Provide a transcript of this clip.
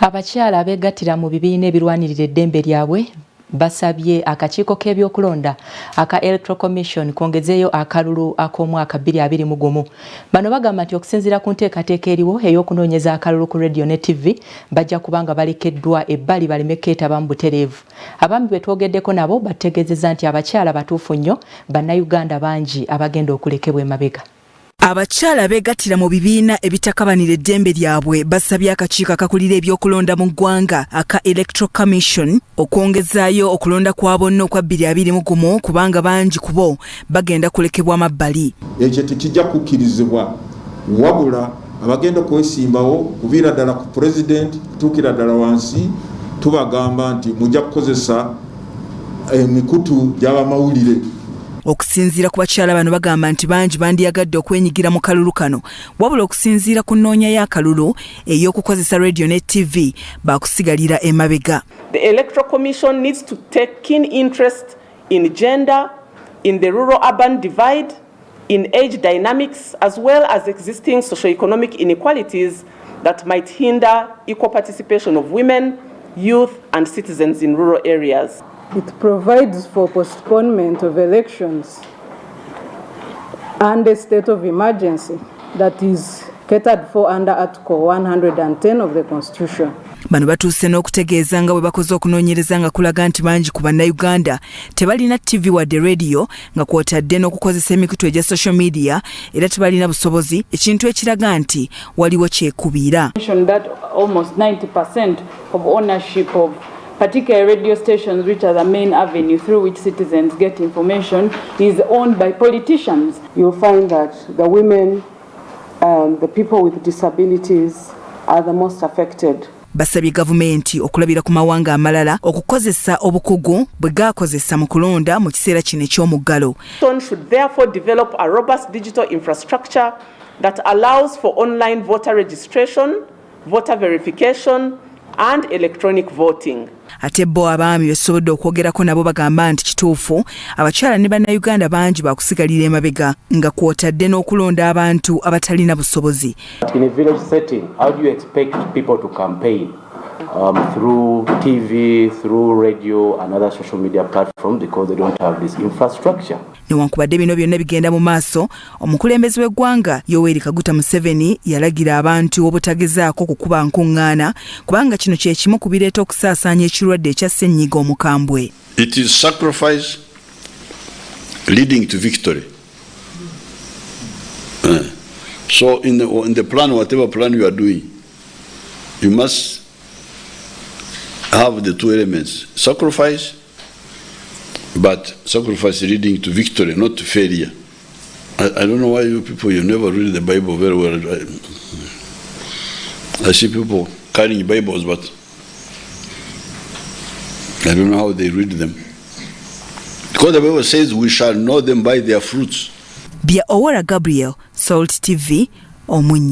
Abakyala abeegattira mu bibiina ebirwanirira eddembe lyabwe basabye akakiiko k'ebyokulonda aka Electoral Commission kwongezeeyo akalulu ak'omwaka 2021. Bano bagamba nti okusinziira ku nteekateeka eriwo ey'okunoonyeza akalulu ku radio ne TV, bajja kuba nga balekeddwa ebbali baleme keetabamu butereevu. Abaami be twogeddeko nabo bategeezezza nti abakyala batuufu nnyo, Bannayuganda bangi abagenda okulekebwa emabega. Abakyala abeegattira mu bibiina ebitakabanira eddembe lyabwe basabye akakiiko akakulira ebyokulonda mu ggwanga aka Electoral Commission okwongezaayo okulonda kwa bonna okwa 2021 kubanga bangi ku bo bagenda kulekebwa amabbali. Ekyo tekijja kukkirizibwa, wabula abagenda okwesimbawo kuviira ddala ku pulezidenti kutuukira ddala wansi, tubagamba nti mujja kukozesa emikutu gy'abamawulire. Okusinziira ku bakyala bano, bagamba nti bangi bandyagadde okwenyigira mu kalulu kano, wabula okusinziira ku nnoonya y'akalulu ey'okukozesa rediyo ne TV, baakusigalira emabega. The Electoral Commission needs to take keen interest in gender, in the rural-urban divide, in age dynamics, as well as existing socioeconomic inequalities that might hinder equal participation of women, youth, and citizens in rural areas. It provides for postponement of elections and a state of emergency that is catered for under Article 110 of the Constitution. Bano batuuse n'okutegeeza nga bwe bakoze okunoonyereza nga kulaga nti bangi ku Bannayuganda tebalina TV wadde rediyo, nga kwotadde n'okukozesa emikutu egya social media, era tebalina busobozi, ekintu ekiraga nti waliwo kyekubiira. That almost 90% of ownership of particularly radio stations, which are the main avenue through which citizens get information, is owned by politicians. You'll find that the women, the people with disabilities are the most affected. Basabye gavumenti okulabira ku mawanga amalala okukozesa obukugu bwe gaakozesa mu kulonda mu kiseera kino eky'omuggalo. Should therefore develop a robust digital infrastructure that allows for online voter registration, voter verification, and electronic voting. Ate bo abaami besobodde okwogerako nabo bagamba nti kituufu abakyala ne Bannayuganda bangi bakusigalira emabega, nga kwotadde n'okulonda abantu abatalina busobozi. In a village setting, how do you expect people to campaign through TV, through radio and other social media platforms, because they don't have this infrastructure? Newankubadde bino byonna bigenda mu maaso, omukulembeze w'eggwanga Yoweri Kaguta Museveni yalagira abantu obutagezaako kukuba nkuŋŋaana, kubanga kino kye kimu ku bireeta okusaasaanya ekirwadde ekya ssennyiga omukambwe. It is sacrifice leading to victory. So in the plan, whatever plan you are doing, you must have the two elements: sacrifice, but sacrifice leading to victory, not to failure. I don't know why you people, you never read the Bible very well. I see people carrying Bibles, but I don't know how they read them. Because the Bible says we shall know them by their fruits. Bya Owora Gabriel, Salt TV, Omunnyo.